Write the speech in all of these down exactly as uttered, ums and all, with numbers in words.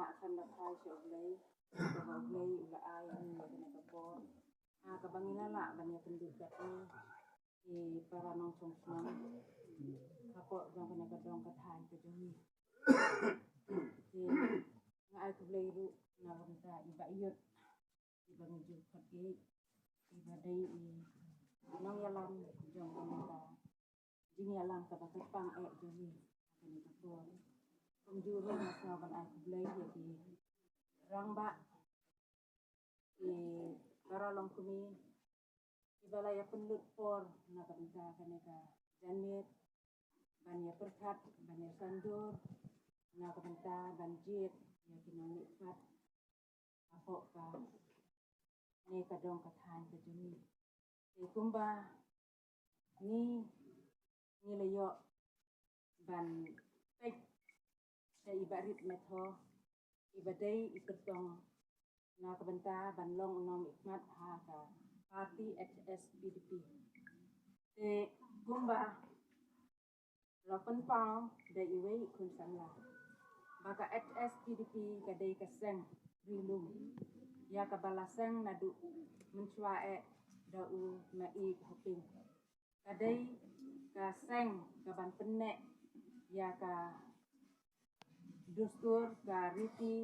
Khamtam da phai sha U Blei, kaba U Blei u la ai ïa ngi ïa kane ka por, ha kaba ngi la lah ban ïa pynduh katne ki para nongshong shnong hapoh jong kane ka dong ka thaiñ ka jong ngi. Te nga ai khublei ruh na ka bynta i Bah Ïeit, i ba ngi ju khot ïa i ba dei i nongïalam jong kane ka jingïalam kaba kyrpang eh jong ngi ha kane ka por. Kumjuh ruh nga sngewbha ban ai khublei ïa ki rangbah, ki para longkmie, kiba la ïa pynlut por na ka bynta kane ka janmiet, ban ïa pyrkhat, ban ïa sngewthuh na ka bynta ban jied ïa ki nongmihkhmat hapoh kane ka dong ka thaiñ ka jong ngi. Te kumba ngi, ngi la ïoh ban peit sha i Bah Rit Metho, i ba dei i kyrtong na ka bynta ban long u nongmihkhmat ha ka party H S P D P. Te kumba la pynpaw da iwei i khun samla ba ka H S P D P ka dei ka seng ri lum, ïa kaba la seng naduh mynshuwa eh da u Maieit Hoping. Ka dei ka seng kaban pynneh ïa ka dustur, ka riti,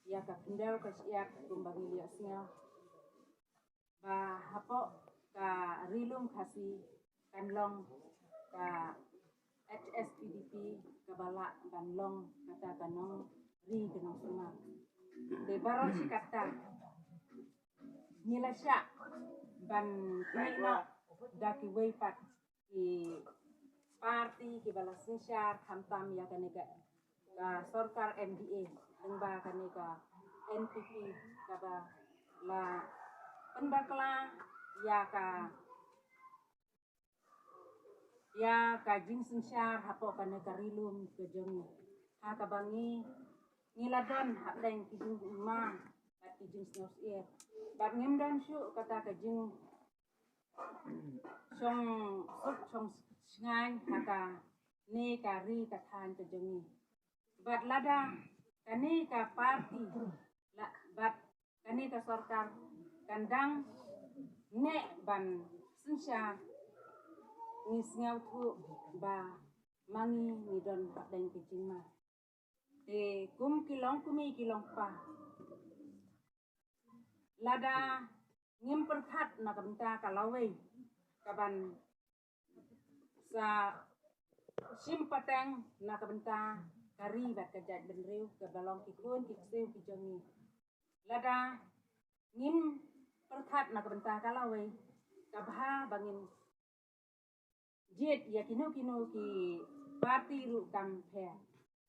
ïa ka khyndew ka shyiap kumba ngi la ïohsngew ba hapoh ka Ri Lum Khasi kan long ka H S P D P kaba lah ban long kata ka nongri ka nongsumar. Te baroh shi katta ngi la shah ban kynnoh da kiwei pat ki party kiba la synshar khamtam ïa kane ka, ka sorkar M D A, lyngba kane ka N P P kaba la pynbakla ïa ka, ïa ka jingsynshar hapoh kane ka Ri Lum ka jong ngi. Ha kaba ngi, ngi la don hapdeng ki jingma bad ki jingsngewsih bad ngim don shuh kata ka jing shong suk shong shngaiñ ha kane ka ri ka thaiñ ka jong ngi. Bad lada kane ka party la, bad kane ka sorkar kan dang neh ban synshar, ngi sngewthuh ba ma ngi ngi don hapdeng ka jingma. Te kum ki longkmie ki longkpa, lada ngim pyrkhat na ka bynta ka lawei kaban sa shim pateng na ka bynta ka ri bad ka jaitbynriew kaba long ki khun ki ksiew ki jong ngi. Lada ngim pyrkhat na ka bynta ka lawei, ka bha ba ngin jied ïa kino kino ki party ruh kam pher.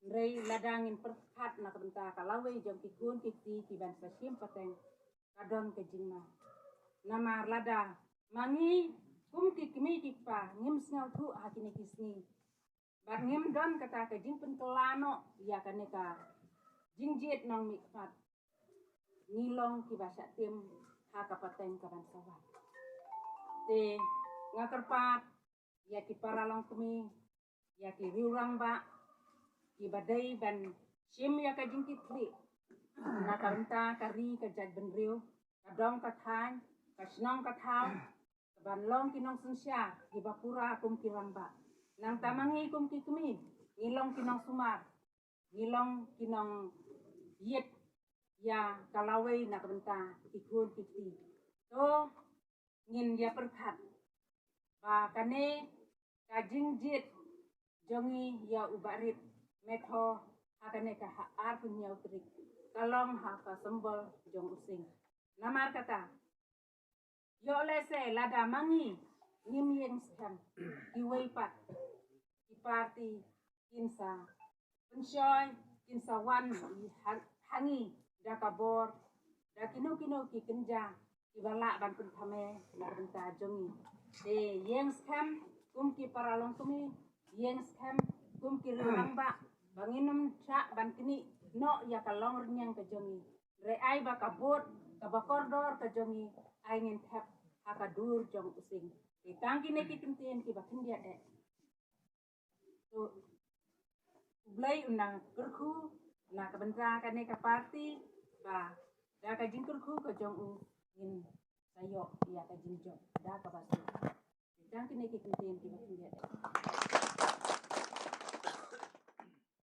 Hynrei lada ngin pyrkhat na ka bynta ka lawei jong ki khun ki kti kiban sa shim pateng, ka don ka jingma. Namar lada ma ngi kum ki kmie ki kpa ngim sngewthuh ha kine ki sngi bad ngim don kata ka jingpynkylla noh ïa kane ka jingjied nongmihkhmat, ngi long kiba shah tim ha ka pateng kaban sa wan. Te nga kyrpad ïa ki para longkmie, ïa ki riew rangbah kiba dei ban shim ïa ka jingkitkhlieh na ka bynta ka ri ka jaitbynriew, ka dong ka thaiñ, ka shnong ka thaw, kaban long ki nongsynshar kiba pura kum ki rangbah. Nangta ma ngi kum ki kmie ngi long ki nongsumar, ngi long ki nongïit ïa ka lawei na ka bynta ki khun ki kti. To ngin ïa pyrkhat ba kane ka jingjied jong ngi ïa u Bah Rit Metho ha kane ka ha arphew hynñiew tarik ka long ha ka symbol jong u sing. Namar kata, ïoh lehse lada ma ngi ngim ïeng skhem, kiwei pat ki party kin sa pynshoi, kin sa wan ha, ha ngi da ka bor, da kino kino ki kynja kiba lah ban pynthame na ka bynta jong ngi. Te ïeng skhem kum ki para longkmie, ïeng skhem kum ki riew rangbah, ba ngin ym shah ban knieh noh ïa ka longrynïeng ka jong ngi. Hynrei ai ba ka vote kaba kordor ka jong ngi ai ngin thep ha ka dur jong u sing. Te tang kine ki kyntien kiba khyndiat eh. To U Blei un nang kyrkhu Na ka bynta kane ka party ba da ka jingkyrkhu ka jong u ngin sa ïoh ïa ka jingjop da kaba suk. Tang kine ki kyntien kiba khyndiat